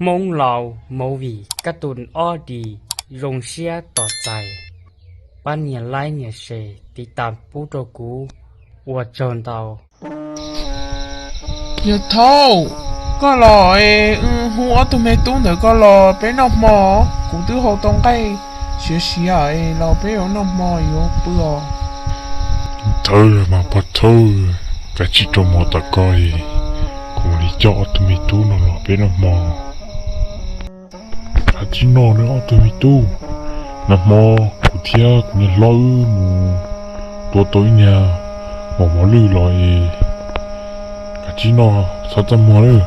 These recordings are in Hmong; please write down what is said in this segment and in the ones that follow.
Hmoob Laus movie kab tus ob D zoo siab tos txais, pab nias like nias share tiv tas pub rau kuv, ua tsaug ntau. Yawg Thaub, koj los es hu ob tug me tub ntawd koj los peb noj hmo, kuv twb hau tau nqaij siav siav es los peb yuav noj hmo yuav pw os. Thawb mas pog Thaub, kav tsij rau hmo tom koj, kuv mam li coj ob tug me tub no los peb noj hmo. Kav tsij noj nawb ob tug me tub, nag hmo kuv thiab kuv niag hlob wb mus tua tau ib niag maum mos lwj los es, kav tsij noj txhob txaj muag lawm,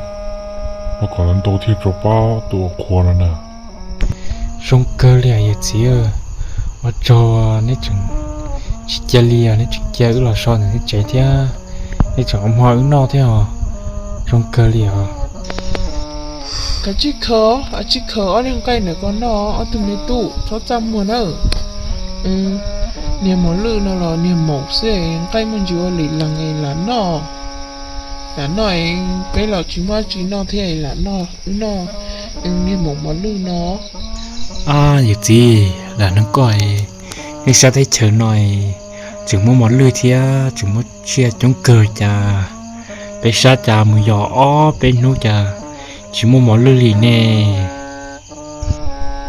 noj kom ntau ntau thiaj rau pab tus ua qhua no na. Zoo kawg li yawm txiv, ua tsaug neb tseem tsis cia li, neb tseem cia wb los so ntawm tsev thiab, neb tseem ua hmo wb noj thiab os. Zoo kawg li os. Kav tsij khaws, kav tsij khaws ob niag nqaij ntawm ko noj ob tug me tub, txhob txaj muag nawb. Niag mos lwj no los niag maum xwb, nqaij muaj ntsis ua lim lees lam noj, lam noj, peb los tsis muaj tsi noj thiab lam noj, wb noj niag maum mos lwj no. Ab yawm txiv, lam nug koj, nej sab teb chaws no tseem muaj mos lwj thiab tseem muaj tsiaj coob kawg cas? Peb sab cas mus yos ob peb hnub cas tsis muaj mos lwj li ne.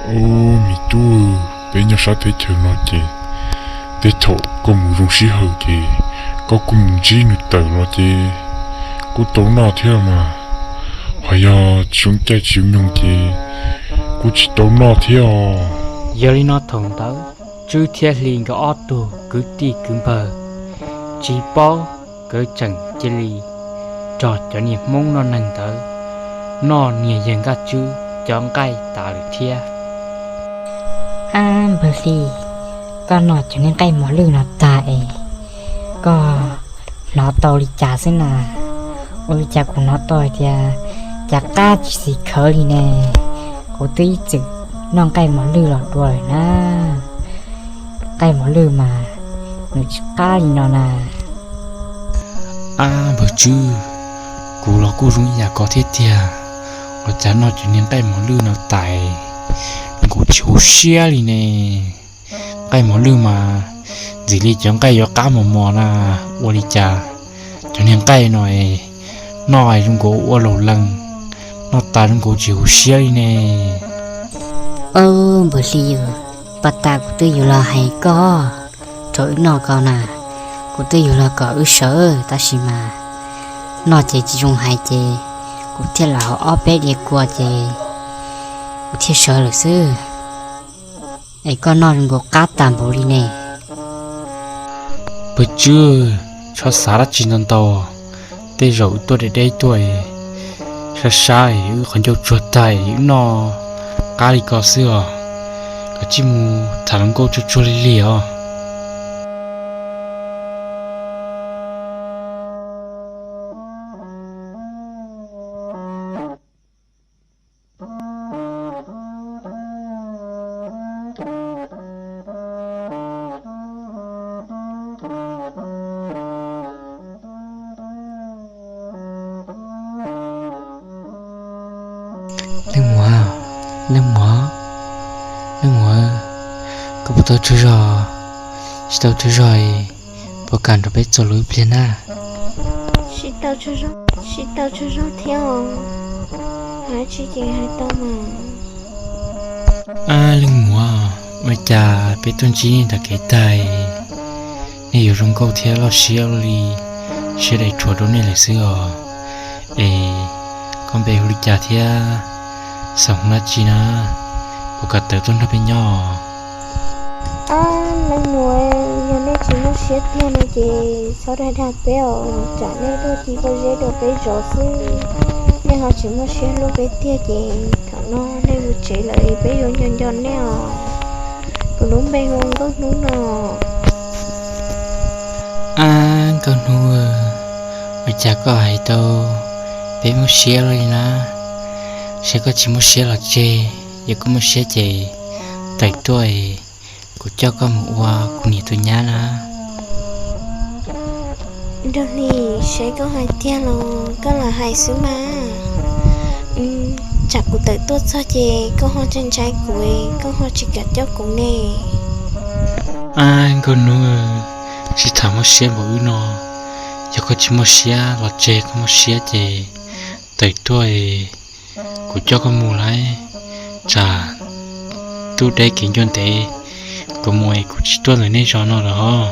Ub, me tub, peb nyob sab teb chaws no ces tej thaum koj mus zoo sij hawm ces koj kuj mus ntsib nws tawm los ces kuj tau noj thiab mas. Ho yog tsis zoo caij tsis zoo nyoog ces kuj tsis tau noj thiab os. Yog li no thaum ntawd Tswb thiab Hli nkawd ob tug kwv tij kwv npawg tsis paub, nkawd tseem cia li nrog cov niag Hmoob noj neeg ntawd noj niag yawg Nkaj Tswb cov nqaij tas lawm thiab. Ab npawg Hli, koj noj cov niag nqaij mos lwj no tag es koj hnov tau li cas xwb na? Ua li cas kuv hnov tau hais tias cas qab tsis xis khawv li ne? Kuv twb ib txwm noj nqaij mos lwj los dua lawm na. Nqaij mos lwj mas nws tsis qab li no na. Ab npawg Tswb, kuv los kuj zoo ib yam koj thiab tiag, ua cas noj cov niag nqaij mos lwj no tas kuv tsis hauv siab li ne. Nqaij mos lwj mas ntxim li cov nqaij yuav qab mos mos na, ua li cas cov niag nqaij no noj zoo nkaus ua laus lees, noj tas zoo nkaus tsis hauv siab li ne. Ob npawg Hli, pas tas kuv twb yuav los hais koj rau wb noj ko na, kuv twb yuav los kom wb sawv tab sis mas noj ces tsis zoo hais ces kuv thiaj lam haus ob peb diav kua ces kuv thiaj sawv lawm xwb. Es koj noj zoo nkaus qab tag npaum li ne. Npawg Tswb, txhob xav dab tsi ntau ntau, tej zaum wb tuaj deb deb tuaj, sab sab wb qhov ncauj tsuag tag wb noj qab li ko xwb os. Kav tsij mus tham hluas nkauj tsuag tsuag lig lig os. Leej muam, leej muam, leej muam, koj puas tau tsaug zog? Tsis tau tsaug zog, puas kam nrog peb txuas lus ib pliag na? Tsis tau tsaug zog thiab os, hais tsis ces hais tau mas. Ab leej muam, ua cas peb tuaj ntsib nej nram kev tag, nej yuav zoo nkauj thiab loj siab li, siab daim rhuav rau nej lawm xwb os. Es koj npe hu li cas thiab xeem dab tsi na? Puas kam tawm tuaj nrog peb nyob? Ab leej muam, yog nej tsis muaj siab tiag no ces txhob dag dag peb os, tsam nej tuaj ci pob zeb rau peb zov xwb, nej ho tsis muaj siab hlub peb tiag ces thaum no nej mus tsev lawm peb yuav nco nco nej os. Kuv lub npe hu ua Nkauj Hnub no. Ab Nkauj Hnub, ua cas koj hais tau peb muaj siab li na? Saib koj tsis muaj siab los tseg, yog koj muaj siab ces tawm tuaj, kuv coj koj mus ua kuv niam tus nyab na. Nraug Hli, saib koj hais tiag los koj lam hais xwb mas. Tsam Kuv tawm tuaj txog ces koj ho ntshai ntshai kuv, koj ho tsis kam coj kuv ne. Ab Nkauj Hnub, tsis tham muaj siab npaum wb no. Yog koj tsis muaj siab los tseg, koj muaj siab ces tawm tuaj, kuv coj koj mus lauj. Tsam tub deb kev ncua ntev, kuv mus kuv tsis tuaj ntawm nej zos no lawm hos.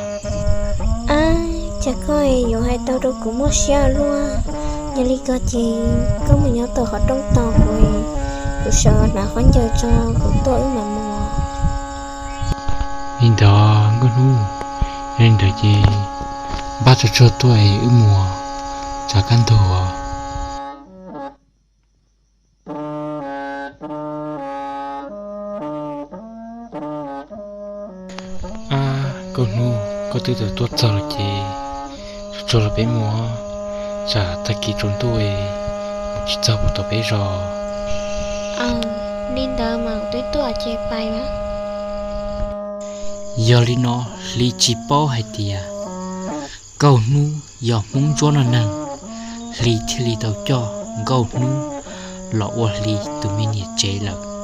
Ab, cas koj yuav hais tau rau kuv muaj siab luaj. Yog li ko ces koj mus nyob tom qhov rooj tos kuv, kuv sawv hnav khaub ncaws tso, kuv tuaj wb mam mus. Li ntawd Nkauj Hnub, yog li ntawd ces npaj tsuag tsuag tuaj es wb mus, tsam kaj ntug. Ab Nkauj Hnub, koj twb tawm tuaj txog lawm ces tsuag tsuag los peb mus, tsam tag kis tsaus ntuj mus tsis txog puag tom peb zos. Li ntawd mas twb tuaj ces pais. Yog li no, Hli tsis paub hais tias Nkauj Hnub yog Hmoob Ntsuab no neeg, Hli thiaj li tau coj Nkauj Hnub los ua Hli tus me niam tsev lawm.